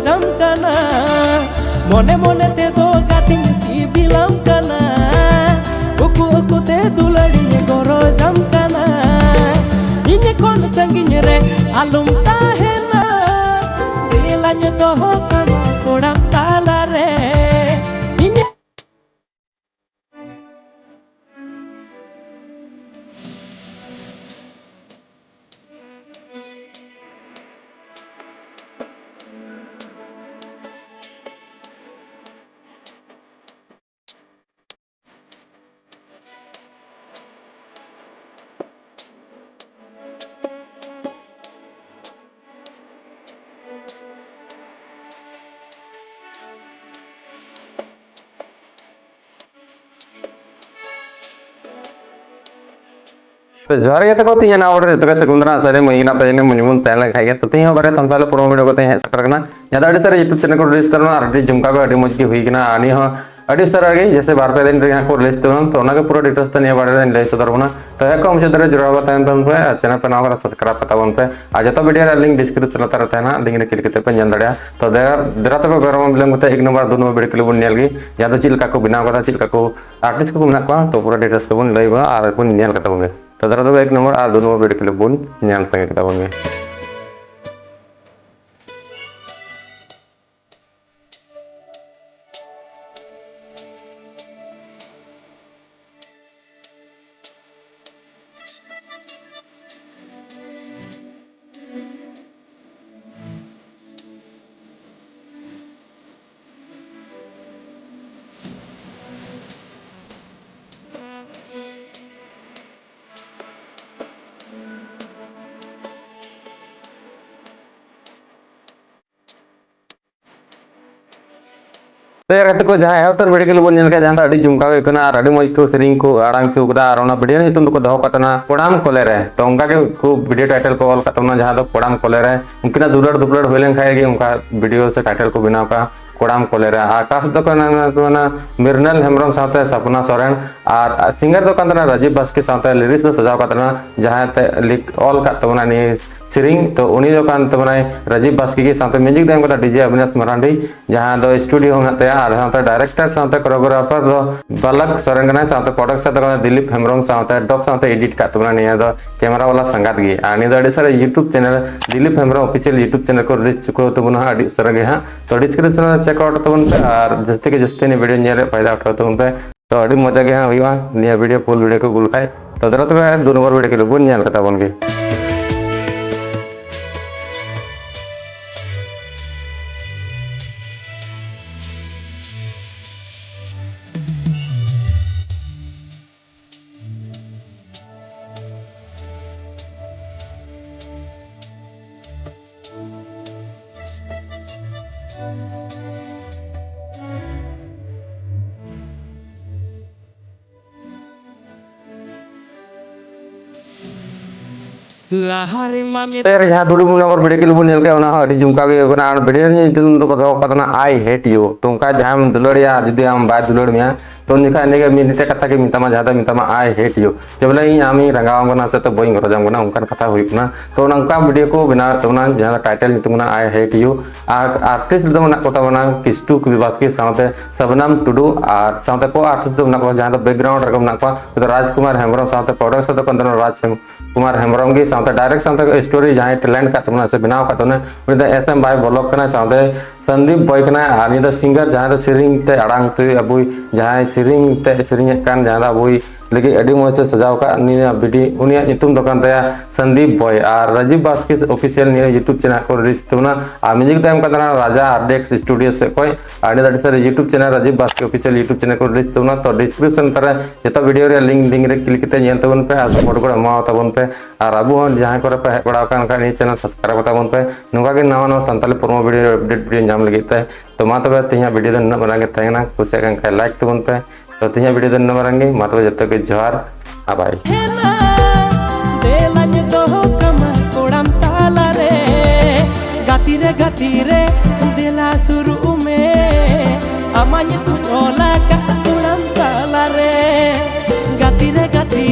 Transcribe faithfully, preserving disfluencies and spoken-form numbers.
ᱡᱟᱢ ᱠᱟᱱᱟ, ᱢᱚᱱᱮ ᱢᱚᱱᱮ ᱛᱮᱫᱚ ᱜᱟᱛᱮᱧ ᱥᱤᱵᱤᱞᱟᱢ ᱠᱟᱱᱟ, ᱩᱠᱩ ᱩᱠᱩ ᱛᱮ ᱫᱩᱞᱟᱹᱲᱤᱧ ᱜᱚᱨᱚᱡᱟᱢ ᱠᱟᱱᱟ᱾ ᱤᱧ ᱠᱷᱚᱱ ᱥᱟᱺᱜᱤᱧ ᱨᱮ ᱟᱞᱚᱢ ᱛᱟᱦᱮᱱᱟ, ᱨᱤᱞᱟᱹᱧ ᱫᱚᱦᱚ ᱠᱟᱢᱟ ᱠᱚᱲᱟᱢ ᱛᱟᱞᱟᱨᱮ᱾ ᱤᱧ ᱛᱚ ᱡᱚᱦᱟᱨ ᱜᱮ ᱛᱟᱠᱚ, ᱛᱤᱦᱤᱧ ᱱᱟᱣᱟ video ᱨᱮ ᱡᱚᱛᱚ ᱜᱮ ᱥᱟᱹᱜᱩᱱ ᱫᱟᱨᱟᱢ᱾ ᱥᱟᱹᱨᱤ ᱢᱚᱡᱽ ᱜᱮ ᱢᱮᱱᱟᱜ ᱯᱮᱭᱟ, ᱡᱟᱹᱱᱤᱡ ᱢᱚᱡᱽ ᱵᱚᱱ ᱛᱟᱦᱮᱸ ᱞᱮᱱ ᱠᱷᱟᱡ ᱜᱮ᱾ ᱛᱚ ᱛᱤᱦᱤᱧ ᱦᱚᱸ ᱵᱟᱨᱭᱟ ᱥᱟᱱᱛᱟᱲ ᱯᱨᱳᱢᱳ video ᱠᱟᱛᱮ ᱦᱮᱡ ᱥᱮᱴᱮᱨ ᱠᱟᱱᱟ᱾ ᱡᱟᱦᱟᱸ ᱫᱚ ᱟᱹᱰᱤ ᱥᱟᱨᱟ YouTube channel ᱠᱚ release ᱛᱟᱵᱚᱱᱟ ᱟᱨ ᱟᱹᱰᱤ ᱡᱷᱩᱢᱠᱟ ᱠᱚ ᱟᱹᱰᱤ ᱢᱚᱡᱽ ᱜᱮ ᱦᱩᱭ ᱠᱟᱱᱟ᱾ ᱟᱨ ᱱᱤᱭᱟᱹ ᱦᱚᱸ ᱟᱹᱰᱤ ᱩᱥᱟᱹᱨᱟ ᱜᱮ, ᱡᱮᱥᱮ ᱵᱟᱨ ᱯᱮ ᱫᱤᱱ ᱨᱮᱜᱮ ᱦᱟᱸᱜ ᱠᱚ release ᱛᱟᱵᱚᱱᱟ᱾ ᱛᱚ ᱚᱱᱟ ᱜᱮ ᱯᱩᱨᱟᱹ details ᱛᱮ ᱱᱤᱭᱟᱹ ᱵᱟᱨᱮ ᱨᱮᱧ ᱞᱟᱹᱭ ᱥᱚᱫᱚᱨ ᱵᱚᱱᱟ᱾ ᱛᱚ ᱦᱮᱸ ᱠᱚ, ᱢᱩᱪᱟᱹᱫ ᱫᱷᱟᱹᱨᱤᱡ ᱡᱚᱲᱟᱣ ᱠᱟᱛᱮ ᱛᱟᱦᱮᱱ ᱛᱟᱵᱚᱱ ᱯᱮ ᱟᱨ channel ᱯᱮ ᱱᱟᱣᱟ ᱠᱟᱱᱟ subscribe ᱠᱟᱛᱟ ᱵᱚᱱ ᱯᱮ᱾ ᱟᱨ ᱡᱚᱛᱚ video ᱨᱮᱭᱟᱜ link description ᱞᱟᱛᱟᱨ ᱨᱮ ᱛᱟᱦᱮᱱᱟ, link ᱨᱮ click ᱠᱟᱛᱮ ᱯᱮ ᱧᱮᱞ ᱫᱟᱲᱮᱭᱟᱜᱼᱟ᱾ ᱛᱚ ᱫᱮ-, ᱫᱮᱞᱟ ᱛᱚᱵᱮ ᱵᱮᱨᱚᱢ ᱵᱤᱞᱚᱢ ᱠᱟᱛᱮ ᱮᱠ ᱱᱚᱢᱵᱚᱨ ᱟᱨ ᱫᱩ ᱱᱚᱢᱵᱚᱨ video clip ᱵᱚᱱ ᱧᱮᱞ ᱜᱮ, ᱡᱟᱦᱟᱸ ᱫᱚ ᱪᱮᱫ ᱞᱮᱠᱟ ᱠᱚ ᱵᱮᱱᱟᱣ ᱠᱟᱫᱟ, ᱪᱮᱫ ᱞᱮᱠᱟ ᱠᱚ artist ᱠᱚ ᱢᱮᱱᱟᱜ ᱠᱚᱣᱟ᱾ ᱛᱚ ᱯᱩᱨᱟᱹ details ᱛᱮᱵᱚᱱ ᱞᱟᱹᱭ ᱵᱚᱱᱟ ᱟᱨ ᱵᱚᱱ ᱧᱮᱞ ᱠᱟᱛᱟ ᱵᱚᱱ ᱜᱮ᱾ ᱛᱚ ᱫᱮᱞᱟ ᱛᱚᱵᱮ ᱮᱠ ᱱᱚᱢᱵᱚᱨ ᱟᱨ ᱫᱩ ᱱᱚᱢᱵᱚᱨ video clip ᱵᱚᱱ ᱧᱮᱞ ᱥᱟᱸᱜᱮ ᱠᱟᱛᱟ ᱵᱚᱱ ᱜᱮ᱾ ᱛᱚ ᱭᱟ ᱜᱟᱛᱮ ᱠᱚ, ᱡᱟᱦᱟᱸ ᱮᱦᱚᱵ ᱩᱛᱟᱹᱨ video clip ᱵᱚᱱ ᱧᱮᱞ ᱠᱮᱫ, ᱡᱟᱦᱟᱸ ᱫᱚ ᱟᱹᱰᱤ ᱡᱷᱩᱢᱠᱟᱣ ᱜᱮ ᱦᱩᱭᱩᱜ ᱠᱟᱱᱟ ᱟᱨ ᱟᱹᱰᱤ ᱢᱚᱡᱽ ᱠᱚ ᱥᱮᱨᱮᱧ ᱠᱚ ᱟᱲᱟᱝ ᱦᱚᱪᱚ ᱠᱟᱫᱟ, ᱟᱨ ᱚᱱᱟ video ᱧᱩᱛᱩᱢ ᱫᱚᱠᱚ ᱫᱚᱦᱚ ᱠᱟᱜ ᱛᱟᱦᱮᱱᱟ ᱠᱚᱲᱟᱢ ᱠᱚᱞᱮ ᱨᱮ᱾ ᱛᱚ ᱚᱱᱠᱟ ᱜᱮ ᱠᱚ video title ᱠᱚ ᱚᱞ ᱠᱟᱜ ᱛᱟᱵᱚᱱᱟ, ᱡᱟᱦᱟᱸ ᱫᱚ ᱠᱚᱲᱟᱢ ᱠᱚᱞᱮ ᱨᱮ᱾ ᱩᱱᱠᱤᱱᱟᱜ ᱫᱩᱞᱟᱹᱲ ᱫᱩᱯᱞᱟᱹᱲ ᱦᱩᱭ ᱞᱮᱱᱠᱷᱟᱱ ᱜᱮ ᱚᱱᱠᱟ video ᱥᱮ title ᱠᱚ ᱵᱮᱱᱟᱣ ᱠᱟᱜᱼᱟ᱾ ᱠᱚᱲᱟᱢ ᱠᱚᱞᱮᱨᱟ᱾ ᱟᱨ ᱠᱟᱥ ᱫᱚ ᱠᱟᱱᱟ ᱢᱤᱨᱱᱟᱞ ᱦᱮᱢᱵᱨᱚᱢ ᱥᱟᱶᱛᱮ ᱥᱟᱯᱱᱟ ᱥᱚᱨᱮᱱ, ᱟᱨ ᱥᱤᱝᱜᱟᱨ ᱫᱚ ᱠᱟᱱ ᱛᱟᱦᱮᱱᱟ ᱨᱟᱡᱤᱵ ᱵᱟᱥᱠᱮ ᱥᱟᱶᱛᱮ ᱞᱤᱨᱤᱠᱥ ᱫᱚ ᱥᱟᱡᱟᱣ ᱠᱟᱜ ᱛᱟᱦᱮᱱᱟ ᱡᱟᱦᱟᱸᱭ ᱛᱮ ᱞᱤᱠ ᱚᱞ ᱠᱟᱜ ᱛᱟᱵᱚᱱᱟ ᱱᱤᱭᱟᱹ ᱥᱮᱨᱮᱧ᱾ ᱛᱚ ᱩᱱᱤ ᱫᱚ ᱠᱟᱱ ᱛᱟᱵᱚᱱᱟᱭ ᱨᱟᱡᱤᱵ ᱵᱟᱥᱠᱮ ᱜᱮ, ᱥᱟᱶᱛᱮ ᱢᱤᱭᱩᱡᱤᱠ ᱫᱚ ᱮᱢ ᱠᱟᱫᱟ ᱰᱤᱡᱮ ᱚᱵᱤᱱᱟᱥ ᱢᱟᱨᱟᱱᱰᱤ, ᱡᱟᱦᱟᱸ ᱫᱚ ᱥᱴᱩᱰᱤᱭᱳ ᱦᱚᱸ ᱢᱮᱱᱟᱜ ᱛᱟᱭᱟ, ᱟᱨ ᱥᱟᱶᱛᱮ ᱰᱟᱭᱨᱮᱠᱴᱚᱨ ᱥᱟᱶᱛᱮ ᱠᱳᱨᱤᱭᱳᱜᱨᱟᱯᱷᱟᱨ ᱫᱚ ᱵᱟᱞᱟᱠ ᱥᱚᱨᱮᱱ ᱠᱟᱱᱟᱭ, ᱥᱟᱶᱛᱮ ᱯᱨᱚᱰᱟᱠᱥᱚᱱ ᱫᱚ ᱠᱟᱱᱟ ᱫᱤᱞᱤᱯ ᱦᱮᱢᱵᱨᱚᱢ ᱥᱟᱶᱛᱮ ᱰᱚᱵ ᱥᱟᱶᱛᱮ ᱮᱰᱤᱴ ᱠᱟᱜ ᱛᱟᱵᱚᱱᱟ ᱱᱤᱭᱟᱹ ᱫᱚ ᱠᱮᱢᱮᱨᱟ ᱵᱟᱞᱟ ᱥᱟᱸᱜᱟᱛ ᱜᱮ᱾ ᱟᱨ ᱱᱤᱭᱟᱹ ᱫᱚ ᱟᱹᱰᱤ ᱥᱟᱨᱟ YouTube channel Dilip Hembrom official YouTube channel ᱠᱚ ᱨᱤᱞᱤᱡᱽ ᱪᱩᱠᱟᱹᱣ ᱛᱟᱵᱚᱱᱟ ᱦᱟᱸᱜ ᱟᱹᱰᱤ ᱩᱥᱟᱹᱨᱟ ᱜᱮ ᱦᱟᱸᱜ᱾ ᱛᱚ ᱰᱤᱥᱠᱨᱤᱯᱥᱚᱱ ᱨᱮ ᱪᱮᱠ ᱟᱣᱩᱴ ᱛᱟᱵᱚᱱ ᱯᱮ, ᱟᱨ ᱡᱟᱹᱥᱛᱤ ᱠᱮ ᱡᱟᱹᱥᱛᱤ ᱱᱤᱭᱟᱹ ᱵᱷᱤᱰᱤᱭᱳ ᱧᱮᱞ ᱨᱮᱭᱟᱜ ᱯᱷᱟᱭᱫᱟ ᱩᱴᱷᱟᱹᱣ ᱛᱟᱵᱚᱱ ᱯᱮ᱾ ᱛᱚ ᱟᱹᱰᱤ ᱢᱚᱡᱟ ᱜᱮ ᱦᱟᱸᱜ ᱦᱩᱭᱩᱜᱼᱟ ᱱᱤᱭᱟᱹ ᱵᱷᱤᱰᱤᱭᱳ, ᱯᱷᱩᱞ ᱵᱷᱤᱰᱤᱭᱳ ᱠᱚ ᱟᱹᱜᱩ ᱞᱮᱠᱷᱟᱡ᱾ ᱛᱚ ᱫᱮᱞᱟ ᱛᱚᱵᱮ ᱫᱩ ᱱᱚᱢᱵᱚᱨ ᱵᱷᱤᱰᱤᱭᱳ ᱠᱚ ᱵᱚᱱ ᱧᱮᱞ ᱠᱟᱛᱟ ᱵᱚᱱ ᱜᱮ᱾ ᱞᱟᱦᱟ ᱨᱮᱢᱟ ᱢᱮ- ᱛᱮ ᱨᱮ ᱡᱟᱦᱟᱸ ᱫᱩᱲᱩᱵ ᱱᱚᱢᱵᱚᱨ ᱵᱷᱤᱰᱤᱭᱳ ᱠᱞᱤᱯ ᱵᱚᱱ ᱧᱮᱞ ᱠᱮᱫ, ᱚᱱᱟ ᱦᱚᱸ ᱟᱹᱰᱤ ᱡᱚᱢᱠᱟᱣ ᱜᱮ ᱦᱩᱭᱩᱜ ᱠᱟᱱᱟ᱾ ᱟᱨ ᱵᱷᱤᱰᱤᱭᱳ ᱨᱮᱱᱟᱜ ᱧᱩᱛᱩᱢ ᱫᱚᱠᱚ ᱫᱚᱦᱚ ᱠᱟᱫᱟ ᱱᱟᱜ I hate you᱾ ᱛᱚ ᱚᱱᱠᱟ ᱡᱟᱦᱟᱸᱭᱮᱢ ᱫᱩᱞᱟᱹᱲᱮᱭᱟ, ᱡᱩᱫᱤ ᱟᱢ ᱵᱟᱭ ᱫᱩᱞᱟᱹᱲ ᱢᱮᱭᱟ, ᱛᱚ ᱩᱱ ᱡᱚᱠᱷᱟᱡ ᱤᱱᱟᱹᱜᱮ ᱢᱤᱫ ᱢᱤᱫᱴᱮᱡ ᱠᱟᱛᱷᱟ ᱜᱮ ᱢᱮᱛᱟᱢᱟ, ᱡᱟᱦᱟᱸ ᱫᱚ ᱢᱮᱛᱟᱢᱟ I hate you, ᱡᱮ ᱵᱚᱞᱮ ᱤᱧ ᱟᱢᱤᱧ ᱨᱟᱸᱜᱟᱣᱟᱢ ᱠᱟᱱᱟ ᱥᱮ ᱛᱚ ᱵᱟᱹᱧ ᱜᱚᱨᱚᱡᱟᱢ ᱠᱟᱱᱟ, ᱚᱱᱠᱟᱱ ᱠᱟᱛᱷᱟ ᱦᱩᱭᱩᱜ ᱠᱟᱱᱟ᱾ ᱛᱚ ᱚᱱᱮ ᱚᱱᱠᱟ ᱵᱷᱤᱰᱤᱭᱳ ᱠᱚ ᱵᱮᱱᱟᱣᱮᱫ ᱛᱟᱵᱚᱱᱟ, ᱡᱟᱦᱟᱸ ᱫᱚ ᱴᱟᱭᱴᱮᱞ ᱧᱩᱛᱩᱢ ᱠᱟᱱᱟ I hate you᱾ R artist ᱫᱚ ᱢᱮᱱᱟᱜ ᱠᱚ ᱛᱟᱵᱚᱱᱟ ᱠᱤᱥᱴᱩ ᱠᱤᱵᱤ ᱵᱟᱥᱠᱮ ᱥᱟᱶᱛᱮ ᱥᱟᱵᱱᱟᱢ ᱴᱩᱰᱩ, ᱟᱨ ᱥᱟᱶᱛᱮ ᱠᱳ ᱟᱨᱴᱤᱥᱴ ᱫᱚ ᱢᱮᱱᱟᱜ ᱠᱚᱣᱟ, ᱡᱟᱦᱟᱸ ᱫᱚ ᱵᱮᱠᱜᱨᱟᱣᱩᱱᱰ ᱨᱮᱠᱚ ᱢᱮᱱᱟᱜ ᱠᱚᱣᱟ, ᱩᱱᱠᱩ ᱫᱚ ᱨᱟᱡᱽ ᱠᱩᱢᱟᱨ ᱦᱮᱢᱵᱨᱚᱢ ᱥᱟᱶᱛᱮ ᱯᱨᱚᱰᱟᱠᱥᱚᱱ ᱫᱚ ᱠᱟᱱ ᱛᱟᱵᱚᱱᱟ ᱨᱟᱡᱽ ᱦᱮᱢ- ᱠᱩᱢᱟᱨ ᱦᱮᱢᱵᱨᱚᱢ ᱜᱮ, ᱥᱟᱶᱛᱮ ᱰᱟᱭᱨᱮᱠᱴ ᱥᱟᱶᱛᱮ ᱥᱴᱳᱨᱤ ᱡᱟᱦᱟᱸᱭ ᱴᱮᱞᱮᱱᱴ ᱠᱟᱜ ᱛᱟᱵᱚᱱᱟ ᱥᱮ ᱵᱮᱱᱟᱣ ᱠᱟᱜ ᱛᱟᱵᱚᱱᱟ, ᱩᱱᱤ ᱫᱚ S M ᱵᱟᱭ ᱵᱚᱞᱚᱠ ᱠᱟᱱᱟᱭ, ᱥᱟᱶᱛᱮ ᱥᱚᱱᱫᱤᱯ ᱵᱚᱭ ᱠᱟᱱᱟᱭ᱾ ᱟᱨ ᱱᱤᱭᱟᱹ ᱫᱚ ᱥᱤᱝᱜᱟᱨ, ᱡᱟᱦᱟᱸᱭ ᱫᱚ ᱥᱮᱨᱮᱧ ᱛᱮ ᱟᱲᱟᱝ ᱛᱮ ᱟᱵᱚᱭ, ᱡᱟᱦᱟᱸᱭ ᱥᱮᱨᱮᱧ ᱛᱮ ᱥᱮᱨᱮᱧᱮᱫ ᱠᱟᱱ, ᱡᱟᱦᱟᱸ ᱫᱚ ᱟᱵᱚᱭ ᱞᱟᱹᱜᱤᱫ ᱟᱹᱰᱤ ᱢᱚᱡᱽ ᱮ ᱥᱟᱡᱟᱣ ᱠᱟᱜ ᱱᱤᱭᱟᱹ ᱵᱷᱤᱰᱤᱭᱳ, ᱩᱱᱤᱭᱟᱜ ᱧᱩᱛᱩᱢ ᱫᱚ ᱠᱟᱱ ᱛᱟᱭᱟ ᱥᱚᱱᱫᱤᱯ ᱵᱚᱭ᱾ ᱟᱨ ᱨᱟᱡᱤᱵ ᱵᱟᱥᱠᱮ ᱚᱯᱷᱤᱥᱤᱭᱟᱞ ᱱᱤᱭᱟᱹ ᱭᱩᱴᱩᱵᱽ ᱪᱮᱱᱮᱞ ᱠᱚ ᱨᱤᱞᱤᱡᱽ ᱛᱟᱵᱚᱱᱟ᱾ ᱟᱨ ᱢᱤᱭᱩᱡᱤᱠ ᱫᱚ ᱮᱢ ᱠᱟᱱ ᱛᱟᱦᱮᱱᱟ ᱨᱟᱡᱟ ᱟᱨ ᱰᱮᱠᱥ ᱥᱴᱩᱰᱤᱭᱳ ᱥᱮᱫ ᱠᱷᱚᱱ᱾ ᱟᱨ ᱱᱤᱭᱟᱹ ᱫᱚ ᱟᱹᱰᱤ ᱥᱟᱹᱨᱤ ᱭᱩᱴᱩᱵᱽ ᱪᱮᱱᱮᱞ ᱨᱟᱡᱤᱵ ᱵᱟᱥᱠᱮ ᱚᱯᱷᱤᱥᱤᱭᱟᱞ ᱭᱩᱴᱩᱵᱽ ᱪᱮᱱᱮᱞ ᱠᱚ ᱨᱤᱞᱤᱡᱽ ᱛᱟᱵᱚᱱᱟ᱾ ᱛᱚ ᱰᱤᱥᱠᱨᱤᱯᱥᱚᱱ ᱛᱟᱨᱮ ᱡᱚᱛᱚ ᱵᱷᱤᱰᱤᱭᱳ ᱨᱮᱭᱟᱜ ᱞᱤᱝᱠ, ᱞᱤᱝᱠ ᱨᱮ ᱠᱞᱤᱠ ᱠᱟᱛᱮ ᱧᱮᱞ ᱛᱟᱵᱚᱱ ᱯᱮ ᱟᱨ ᱥᱟᱯᱳᱨᱴ ᱜᱚᱲᱚ ᱮᱢᱟᱣ ᱛᱟᱵᱚᱱ ᱯᱮ᱾ ᱟᱨ ᱟᱵᱚ ᱦᱚᱸ ᱡᱟᱦᱟᱸᱭ ᱠᱚᱨᱮ ᱯᱮ ᱦᱮᱡ ᱵᱟᱲᱟᱣ ᱟᱠᱟᱱ ᱠᱷᱟᱱ ᱱᱤᱭᱟᱹ ᱪᱮᱱᱮᱞ ᱥᱟᱵᱥᱠᱨᱟᱭᱤᱵ ᱛᱟᱵᱚᱱ ᱯᱮ, ᱱᱚᱝᱠᱟ ᱜᱮ ᱱᱟᱣᱟ ᱱᱟᱣᱟ Santali promo video update video ᱧᱟᱢ ᱞᱟᱹᱜᱤᱫ ᱛᱮ᱾ ᱛᱚ ᱢᱟ ᱛᱚᱵᱮ ᱛᱮᱦᱮᱧᱟᱜ ᱵᱷᱤᱰᱤᱭᱳ ᱫᱚ ᱱᱩᱱᱟᱹᱜ ᱢᱟᱨᱟᱝ ᱜᱮ ᱛᱟᱦᱮᱸ ᱠᱟᱱᱟ, ᱠᱩᱥᱤᱭᱟᱜ ᱠᱟᱱ ᱠᱷᱟᱱ ᱞᱟᱭᱤᱠ ᱛᱟᱵᱚᱱ ᱯᱮ᱾ ᱛᱚ ᱛᱮᱦᱮᱧᱟᱜ ᱵᱷᱤᱰᱤᱭᱳ ᱫᱚ ᱱᱩᱱᱟᱹᱜ ᱢᱟᱨᱟᱝ ᱜᱮ, ᱢᱟ ᱛᱚᱵᱮ ᱡᱚᱛᱚ ᱜᱮ ᱡᱚᱦᱟᱨ, ᱵᱟᱭ ᱵᱟᱭ᱾ ᱫᱮᱞᱟᱧ ᱫᱚᱦᱚ ᱠᱟᱢᱟ ᱠᱚᱲᱟᱢ ᱛᱟᱞᱟᱨᱮ, ᱜᱟᱛᱤ ᱨᱮ ᱜᱟᱛᱤ ᱨᱮ ᱫᱮᱞᱟ ᱥᱩᱨᱩᱜ ᱢᱮ᱾ ᱟᱢᱟᱜ ᱧᱩᱛᱩᱢ ᱚᱞ ᱟᱠᱟᱫ ᱛᱩᱲᱟᱢ ᱛᱟᱞᱟᱨᱮ᱾ ᱜᱟᱛᱮ ᱨᱮ ᱜᱟᱛᱮ